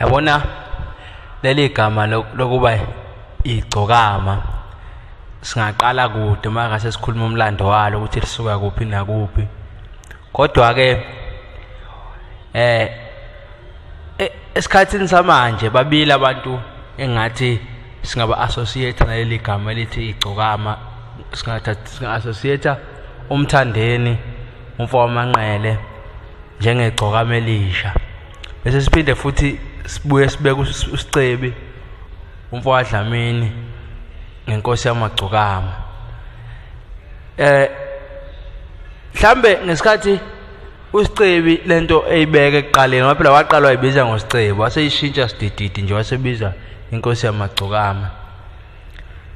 Yabona leli gama lokuba igcokama singaqala kude maka sesikhuluma umlando walo ukuthi lisuka kuphi nakuphi. Kodwa ke esikhathini samanje babili abantu engathi singaba associate naleli gama elithi igcokama, singathatha singa associate uMthandeni umfo waManqele njengegcokama elisha, bese siphinde futhi sibuye sibeke uSicebi umfo waDlamini ngenkosi yamagcokama. Mhlambe ngesikhathi uSicebi lento eyibeke ekuqaleni, ngoba phela waqala wayibiza ngoSicebi, waseyishintsha sidididi nje wasebiza inkosi yamagcokama.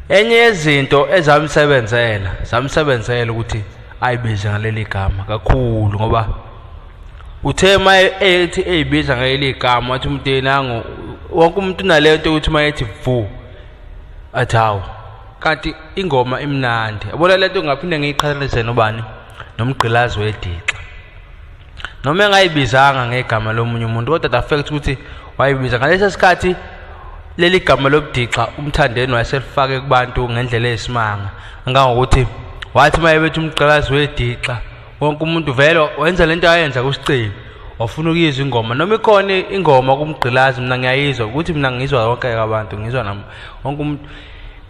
Enye yezinto ezamsebenzela zamsebenzela ukuthi ayibize ngaleli gama kakhulu, ngoba uthe maye ethi eyibiza ngaleli gama wathi umuntu nangu, wonke umuntu unalento ukuthi mayethi vu athi hawu, kanti ingoma imnandi. Yabona lento ngaphinde ngiyiqhathanise nobani, nomgqilazi wedixa. Noma engayibizanga ngegama lomunye umuntu, kodwa the fact ukuthi wayibiza ngalesi sikhathi leli gama lobudixa, uMthandeni wayeselifake kubantu ngendlela eyisimanga, kangangokuthi wathi uma ebethi umgqilazi wedixa wonke umuntu vele wenza lento ayenza kuSicebi, wafuna ukuyizwa ingoma. Noma ikhona ingoma kumgqilazi, mina ngiyayizwa ukuthi mina ngizwa wonke abantu, ngizwa nami wonke umuntu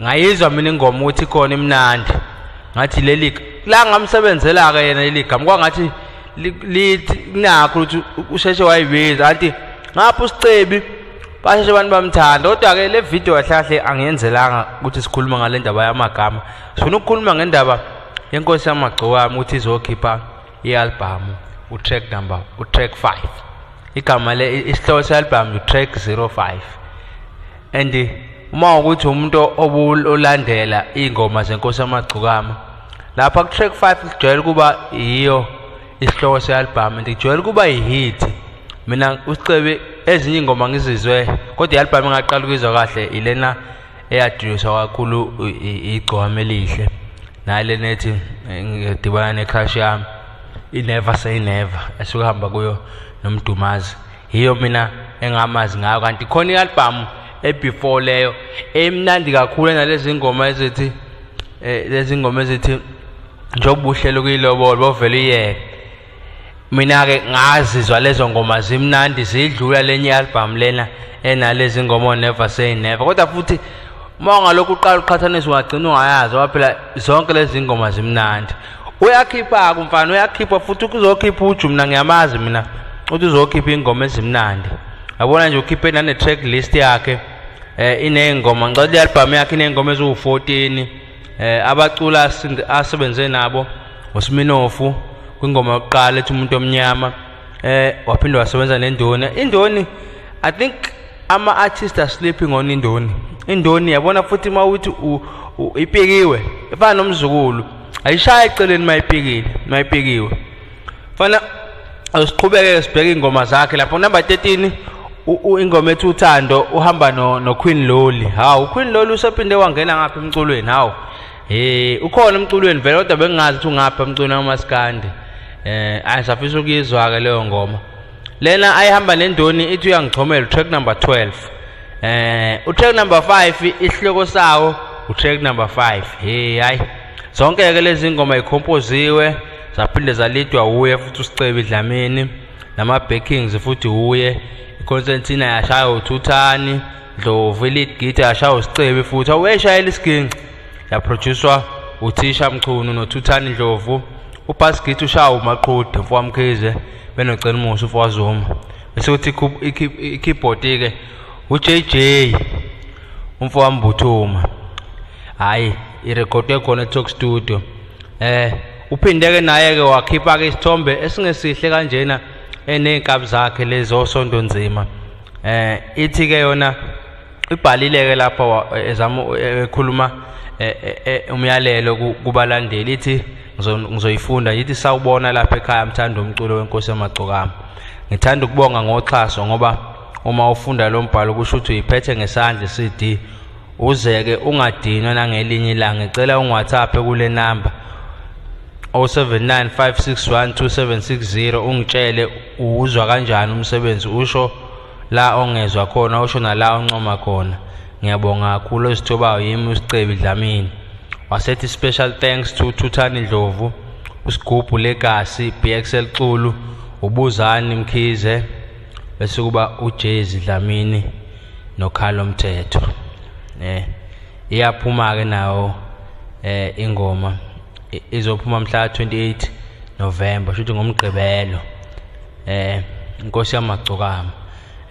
ngayizwa mina ingoma ukuthi ikhona imnandi. Ngathi leli la ngamsebenzela ke yena leli gama, kwangathi lithi nakho ukuthi usheshe wayibiza, anti ngapha uSicebi basheshe abantu bamthanda. Kodwa ke le video kahle kahle angiyenzelanga ukuthi sikhuluma ngale ndaba yamagama, sifuna ukukhuluma ngendaba yenkosi yamagcokama ukuthi izokhipha i-album u-track number u-track 5. Igama le isihloko se-album u-track 05, and uma ukuthi umuntu obulandela iy'ngoma zenkosi yamagcokama, lapha ku-track 5 kujwayele ukuba yiyo isihloko se-album and kujwayele ukuba yi-hit. Mina uSicebi ezinye iy'ngoma ngizizwe, kodwa i-album engaqala ukuyizwa kahle ilena eyadunyiswa kakhulu, igcokama elihle, nalena ethi ngidibana ne-crush yami, i-Never Say Never, esuke hamba kuyo noMdumazi. Yiyo mina engamazi ngayo. Kanti khona i-album ebefore leyo emnandi kakhulu enalezi ngoma ezithi lezi ngoma ezithi njengoba uhlelo kuyilobolo bovele uyeke. Mina-ke ngazizwa lezo ngoma zimnandi zidlula lenye i-album lena enalezi ngoma o-Never Say Never. Kodwa futhi uma ungalokhu uqala uqhathanisa ungagcina ungayazi, ngoba phela zonke lezi ngoma zimnandi. Uyakhipha-ke umfana, uyakhipha futhi uzokhipha uju, mina ngiyamazi mina ukuthi uzokhipha iy'ngoma ezimnandi. Yabona nje ukhiphe nane-track list yakhe, iney'ngoma, ngicela i-album yakhe iney'ngoma eziwu-14. Abaculi asebenze nabo uSminofu kwingoma yokuqala ethi umuntu omnyama, waphinde wasebenza nendoni. Indoni, I think ama-artists are sleeping on indoni. Indoni yabona futhi uma uthi ipikiwe ifana nomzukulu, ayishaya eceleni mayipikile mayipikiwe. Fana siqhubeke sibheke ingoma zakhe lapho. Number 13, ingoma ethi uthando, uhamba no Queen Loli. Hawu, Queen Loli usephinde wangena ngapha emculweni. Hawu, ukhona emculweni vele, kodwa bengingazi ukuthi ungapha emculweni wamaskandi. Ayisafisa ukuyizwa ke leyo ngoma lena ayihamba nendoni ithi uyangichomela, track number 12. U-track number 5, isihloko sawo u-track number 5. Hey, hayi, zonke ke lezi ngoma ikhompoziwe zaphinde zalidwa uye futhi uSicebi Dlamini, nama backings futhi uye. I-concertina yashaya uThuthani Ndlovu, i-lead guitar yashaya uSicebi futhi aweshayela isiginci, yaproducwa uthisha Mchunu noThuthani Ndlovu. U-bass guitar ushaya uMaqhude mfowethu Mkhize benocela umusa umfowethu Zuma, bese kuthi i-keyboard ke uJJ umfowethu Mbuthuma. Hayi, irekhodwe khona eTalk Studio. Uphinde ke naye ke wakhipha ke isithombe esingesihle kanjena eney'nkabi zakhe lezo sondo nzima. Ithi ke yona ibhalile ke lapha ezama ekhuluma umyalelo kubalandeli, ithi ngizoyifunda, yithi: "Sawubona lapha ekhaya mthando umculo wenkosi yamagcokama, ngithanda ukubonga ngoxhaso, ngoba uma ufunda lo mbhalo kusho ukuthi uyiphethe ngesandla CD, uzeke ungadinwa nangelinye ilanga. Ngicela ungi-WhatsApp kule namba 0795612760, ungitshele uwuzwa kanjani umsebenzi, usho la ongezwa khona, usho nala oncoma khona. Ngiyabonga kakhulu ozithobayo yimi uSicebi Dlamini. Wasethi special thanks to Thuthani Ndlovu, uSigubhu Legacy, BXL Xulu, uBuzani Mkhize, bese kuba uJezi Dlamini noKhalo Mthetho. Iyaphuma ke nawo ingoma izophuma mhla 28 November, shuthi ngomgqibelo. Inkosi yamagcokama.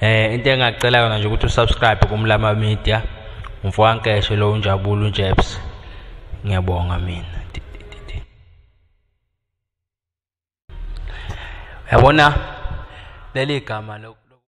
Into engacela yona nje ukuthi usubscribe kuMlama Media. Umfokankeshe lo uNjabulo uJebs. Ngiyabonga mina. Yabona leli gama lo